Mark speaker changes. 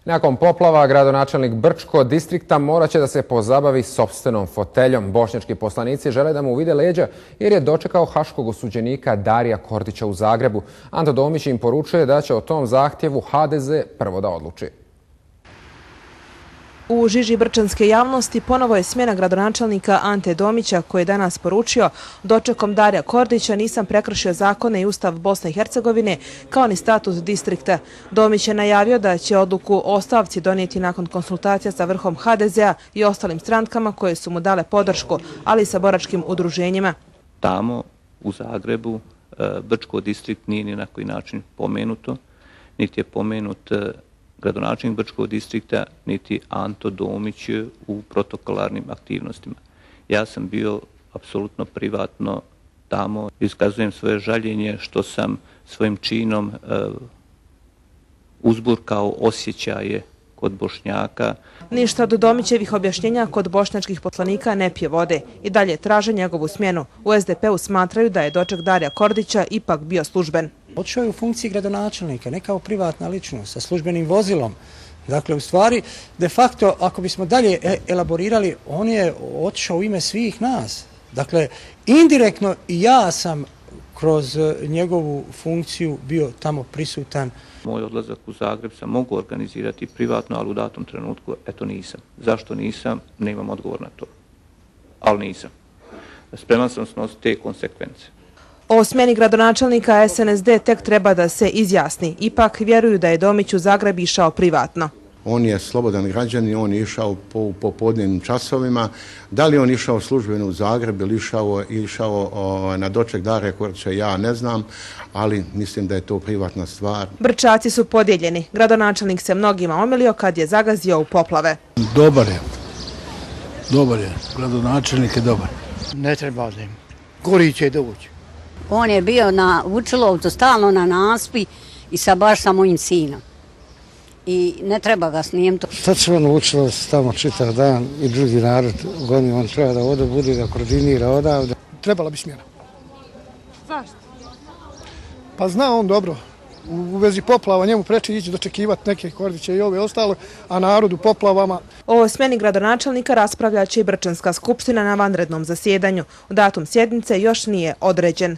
Speaker 1: Nakon poplava, gradonačelnik Brčko distrikta morat će da se pozabavi sopstvenom foteljom. Bošnjački poslanici žele da mu vide leđa jer je dočekao haškog osuđenika Darija Kordića u Zagrebu. Anto Domić im poručuje da će o tom zahtjevu HDZ prvo da odluči.
Speaker 2: U žiži brčanske javnosti ponovo je smjena gradonačelnika Ante Domića koji je danas poručio: dočekom Darija Kordića nisam prekršio zakone i Ustav Bosne i Hercegovine kao ni statut distrikta. Domić je najavio da će odluku o ostavci donijeti nakon konsultacija sa vrhom HDZ-a i ostalim strankama koje su mu dale podršku, ali i sa boračkim udruženjima.
Speaker 3: Tamo u Zagrebu Brčko distrikt nije ni na koji način pomenuto, niti je pomenut gradonačelnik Brčkog distrikta, niti Anto Domić u protokolarnim aktivnostima. Ja sam bio apsolutno privatno tamo. Iskazujem svoje žaljenje što sam svojim činom uzburkao osjećaje kod Bošnjaka.
Speaker 2: Ništa od Domićevih objašnjenja kod bošnjačkih poslanika ne pije vode. I dalje traže njegovu smjenu. U SDP-u smatraju da je doček Darija Kordića ipak bio služben.
Speaker 4: Otišao je u funkciji gradonačelnika, ne kao privatna ličnost, sa službenim vozilom. Dakle, u stvari, de facto, ako bismo dalje elaborirali, on je otišao u ime svih nas. Dakle, indirektno i ja sam kroz njegovu funkciju bio tamo prisutan.
Speaker 3: Moj odlazak u Zagreb sam mogu organizirati privatno, ali u datom trenutku, eto nisam. Zašto nisam? Nemam odgovor na to. Ali nisam. Spreman sam snositi te konsekvence.
Speaker 2: O smjeni gradonačelnika SNSD tek treba da se izjasni. Ipak vjeruju da je Domić u Zagreb išao privatno.
Speaker 5: On je slobodan građanin, on je išao po popodnevnim časovima. Da li on išao službeno u Zagreb ili išao na doček Darija Kordića, ja ne znam, ali mislim da je to privatna stvar.
Speaker 2: Brčaci su podijeljeni. Gradonačelnik se mnogima omilio kad je zagazio u poplave.
Speaker 6: Dobar je. Dobar je. Gradonačelnik je dobar.
Speaker 7: Ne treba da im. Gori će doći.
Speaker 8: On je bio na Vučilovcu stalno na naspi i baš sa mojim sinom. I ne treba ga snimiti.
Speaker 7: Šta će on Vučilovac tamo čitav dan i drugi narod goni, on treba da ovdje bude, da koordinira odavde.
Speaker 9: Trebala bi smjena.
Speaker 2: Zašto?
Speaker 9: Pa zna on dobro. U vezi poplava njemu preče ići dočekivati neke Kordiće i ove ostalo, a narod u poplavama.
Speaker 2: O smjeni gradonačelnika raspravljaće i Brčanska skupština na vanrednom zasjedanju. Datum sjednice još nije određen.